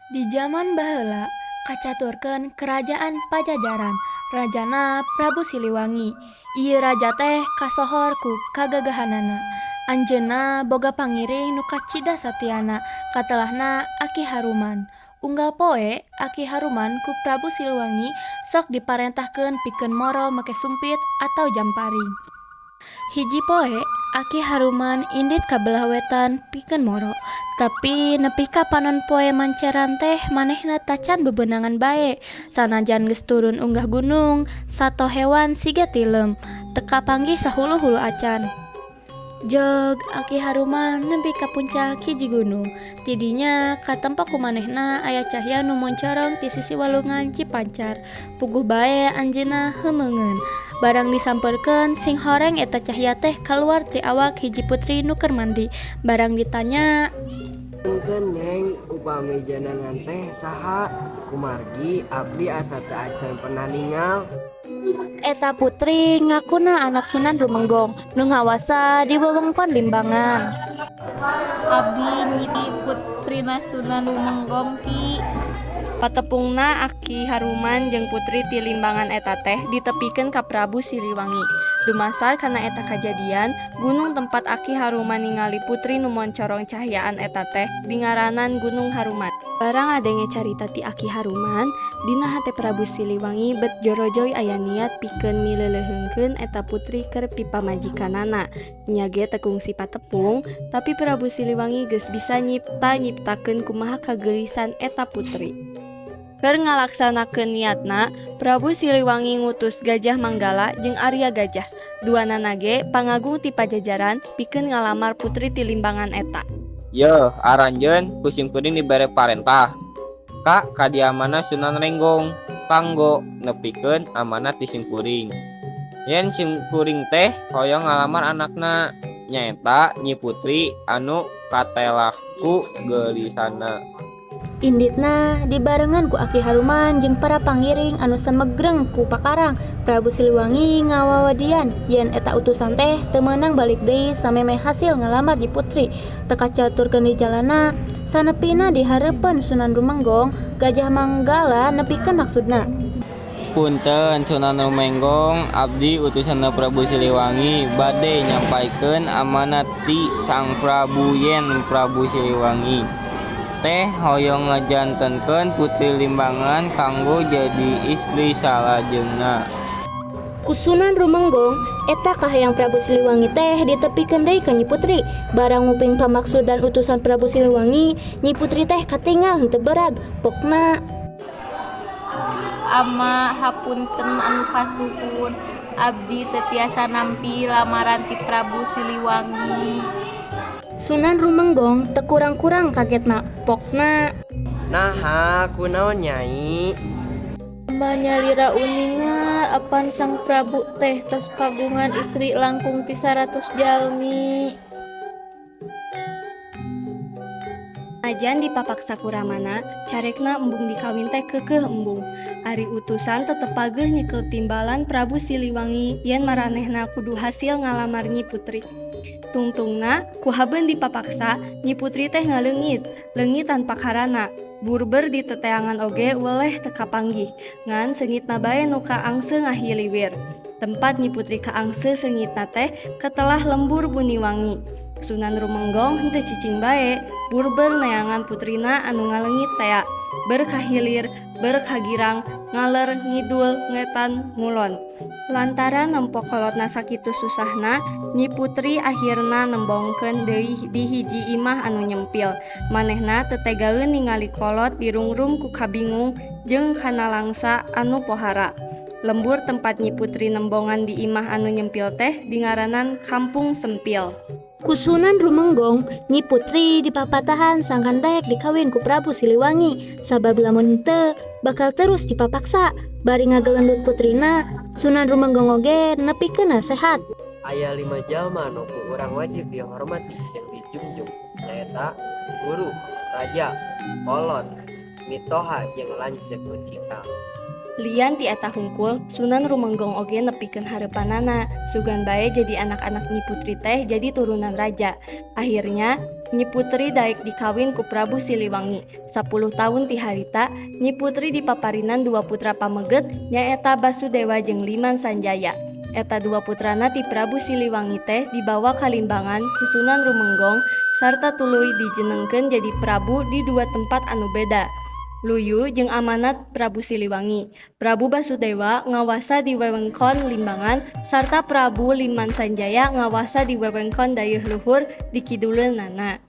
Di jaman baheula kacaturkeun Kerajaan Pajajaran, rajana Prabu Siliwangi. Ieu raja teh kasohor ku kagagahanana. Anjeunna boga pangiring nu kacida satiana, katelahna Aki Haruman. Unggal poe Aki Haruman ku Prabu Siliwangi sok diparentahkeun pikeun moro make sumpit atau jamparing. Hiji poe Aki Haruman indit ka belah wetan pikeun moro, tapi nepi ka panon poe manceran teh manehna tacan bebenangan bae. Sanajan geus turun unggah gunung, sato hewan siga tilem, teu kapanggih sahulu-hulu acan. Jog Aki Haruman nepi ka puncak hiji gunung. Ti dinya katempo ku manehna aya cahya nu moncorong ti sisi walungan Cipancar. Puguh bae anjeunna heumeungeun. Barang disampeurkeun singhoreng eta cahya teh kaluar ti awak hiji putri nu keur mandi. Barang ditanya, Punten, Neng, upami jenengan teh saha? Kumargi abdi asa teu acan pernah ningal. Eta putri ngakuna anak Sunan Rumenggong nu ngawasa di wewengkon Limbangan. Abdi nyi putrina Sunan Rumenggong, Ki. Patepungna Aki Haruman jeung putri ti Limbangan eta teh ditepikeun ka Prabu Siliwangi. Dumasar kana eta kajadian, gunung tempat Aki Haruman ningali putri nu moncorong cahyaan eta teh dingaranan Gunung Haruman. Barang ngadenge carita ti Aki Haruman, dina hate Prabu Siliwangi bet jorojoy aya niat pikeun mileleuheungkeun eta putri keur pipamajikanana. Nya ge teu kungsi patepung, tapi Prabu Siliwangi geus bisa nyipta nyiptakeun kumaha kageulisan eta putri. Keur ngalaksanakeun niatna, Prabu Siliwangi ngutus Gajah Manggala jeung Arya Gajah, duanana ge pangagung ti Pajajaran, pikeun ngalamar putri ti Limbangan eta. Yeuh, aranjeun ku simkuring dibere parentah ka kadiamanna Sunan Renggong kanggo nepikeun amanat ti simkuring. Yen simkuring teh hoyong ngalamar anakna, nyaeta Nyi Putri anu katelah ku geulisanna. Inditna dibarengan ku Aki Haruman jeung para pangiring anu samegreng ku pakarang. Prabu Siliwangi ngawawadian yen eta utusan teh teu meunang balik deui samemeh hasil ngalamar Nyi Putri. Teu kacaturkeun di jalanna, sanepina di hareupeun Sunan Rumenggong, Gajah Manggala nepikeun maksudna. Punten, Sunan Rumenggong, abdi utusanna Prabu Siliwangi bade nyampaikeun amanat ti Sang Prabu yen Prabu Siliwangi teh hoyong ngajantenkeun putri Limbangan kanggo jadi istri salajengna. Ku Sunan Rumenggong, eta kahayang Prabu Siliwangi teh ditepikeun deui ka Nyi Putri. Barang nguping pamaksudan utusan Prabu Siliwangi, Nyi Putri teh katingal henteu berag. Pokna, Ama, hapunten anu kasuhun, abdi teu tiasa nampi lamaran ti Prabu Siliwangi. Sunan Rumenggong teu kurang-kurang kagetna. Pokna, Naha, kunaon, Nyai? Ama nyalira uninga apan Sang Prabu teh tos kagungan istri langkung ti 100 jalmi. Najan dipapaksa ku ramana, carekna embung dikawin teh keukeuh embung. Ari utusan tetep pageuh nyekel timbalan Prabu Siliwangi yen maranehna kudu hasil ngalamar Nyi Putri. Tungtungna, ku habeun dipapaksa, Nyi Putri teh ngaleungit, leungit tanpa karana. Burber diteteangan oge weleh teu kapanggih, ngan seungitna bae nu kaangse ngahiliwir. Tempat Nyi Putri kaangse seungitna teh ketelah lembur Buniwangi. Sunan Rumenggong henteu cicing bae, burber neangan putrina anu ngaleungit tea. Ber kahilir, ber kagirang, ngaler, ngidul, ngetan, ngulon. Lantaran nempo kolotna sakitu susahna, Nyi Putri akhirna nembongkeun deui di hiji imah anu nyempil. Manehna teu tegaeun ningali kolot dirungrum ku kabingung jeung kanalangsa anu pohara. Lembur tempat Nyi Putri nembongan di imah anu nyempil teh dingaranan Kampung Sempil. Ku Sunan Rumenggong, Nyi Putri dipapatahan sangkan daek dikawin ku Prabu Siliwangi, sabab lamun henteu bakal terus dipapaksa. Bari ngagelendut putrina, Sunan Rumenggong oge nepikeun nasehat. Aya lima jalma nu ku urang wajib dihormati jeung dijunjung, nyaeta guru, raja, kolot, mitoha jeung lanceuk nu cikal. Lian ti eta hungkul, Sunan Rumenggong oge nepikeun hareupanana, sugan bae jadi anak-anak Nyi Putri teh jadi turunan raja. Akhirnya, Nyi Putri daek dikawin ku Prabu Siliwangi. 10 tahun ti harita, Nyi Putri dipaparinan dua putra pameget, nyaeta Basudewa jeung Liman Sanjaya. Eta dua putrana ti Prabu Siliwangi teh dibawa ka Limbangan ku Sunan Rumenggong sarta tuluy dijenengkeun jadi prabu di dua tempat anu beda. Luyu jeung amanat Prabu Siliwangi. Prabu Basudewa ngawasa di wewengkon Limbangan sarta Prabu Liman Sanjaya ngawasa di wewengkon Dayeuh Luhur di kiduleunana.